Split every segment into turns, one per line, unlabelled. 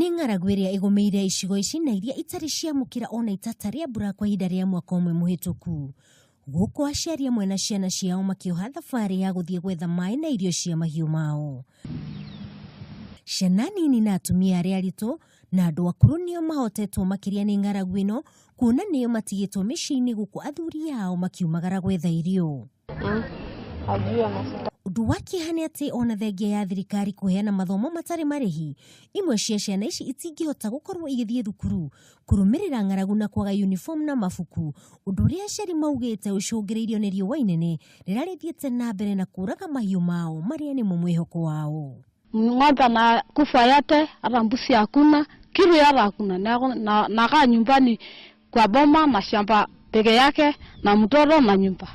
Nĩ ng'aragu ĩrĩa ĩgũmĩire icigo ici na iria itarĩ ciamũkĩra ona itata rĩa mbura kwa ihinda rĩa mwaka ũmwe mũhĩtũku. Gũkũ aciari amwe na ciana ciao makĩoha thabarĩ ya gũthiĩ gwetha maĩ na irio cia mahiũ mao. Ciana nini na atumia arĩa aritũ na andũ akũrũ nĩo mahotetwo makĩria nĩ ng'aragu ĩno, kuona nĩo matigĩtwo mĩciĩ-inĩ gũkũ athuri ao makiumagara gwetha irio. Ũndũ wa kĩeha nĩ atĩ ona thengia ya thirikari kũheana mathomo matarĩ marĩhi, imwe cia ciana ici itingĩhota gũkorwo igĩthiĩ thukuru kũrũmĩrĩra ng'aragu na kwaga uniform na mabuku, ũndũ ũrĩa aciari maugĩte ũcũngĩrĩirio nĩ riũa inene rĩrĩa rĩthiĩte na mbere na kũraga mahiũ mao marĩa nĩmo mwĩhoko wao.
Ng'ombe na kufa yote, hata mbuzi hakuna, kitu yote hakuna. Nakaa nyumbani kwa boma na shamba peke yake na mtoto na nyumba.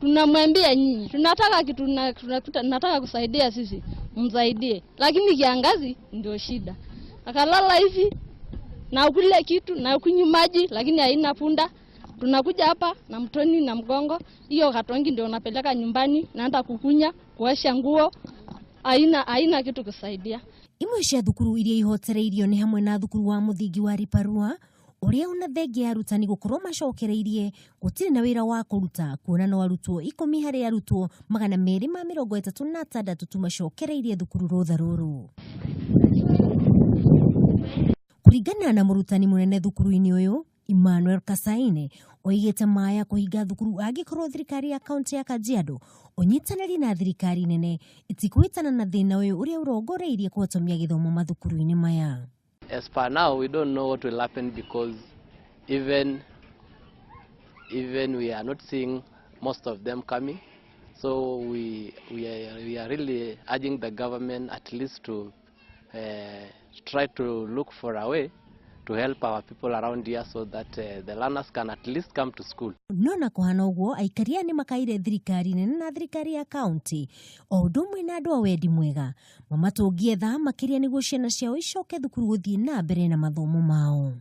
Tunamwambia nyinyi, tunataka kitu nataka kusaidia sisi, msaidie. Lakini kiangazi ndio shida. Akalala hivi na kule kitu na kunywa maji lakini haina punda. Tunakuja hapa na mtoni na mgongo, hiyo katongi ndio unapeleka nyumbani, naenda kukunya, kuosha nguo, haina kitu kusaidia.
Imwe cia thukuru iria ihotereirio nĩ hamwe na thukuru wa mũthingi wa Riparua ũrĩa ona thengia ya arutani gũkorwo macokereirie gũtirĩ na wĩra wa kũruta, kuona no arutwo 10 harĩ arutwo 236 tu macokereirie thukuru rũtha rũrũ. Kũringana na mũrutani mũnene thukuru-inĩ ũyũ Emmanuel Kasaine, oigĩte maya kũhinga thukuru angĩkorwo thirikari ya kaunti ya Kajiado ũnyitanĩri na thirikari nene itikwĩtana na thĩna ũyũ ũrĩa ũrongoreirie kũhotomia gĩthomo mathukuru-inĩ maya.
As per now, we don't know what will happen because even we are not seeing most of them coming. So we are really urging the government at least to try to look for a way to help our people around here so that the learners can at least come to school.
No na kũhana ũguo, aikaria nĩ makaire thirikari nene na thirikari ya kaunti o ũndũ ũmwe na andũ a wendi mwega mamatũngie thaa makĩria nĩguo ciana ciao icoke thukuru gũthiĩ na mbere na mathomo mao.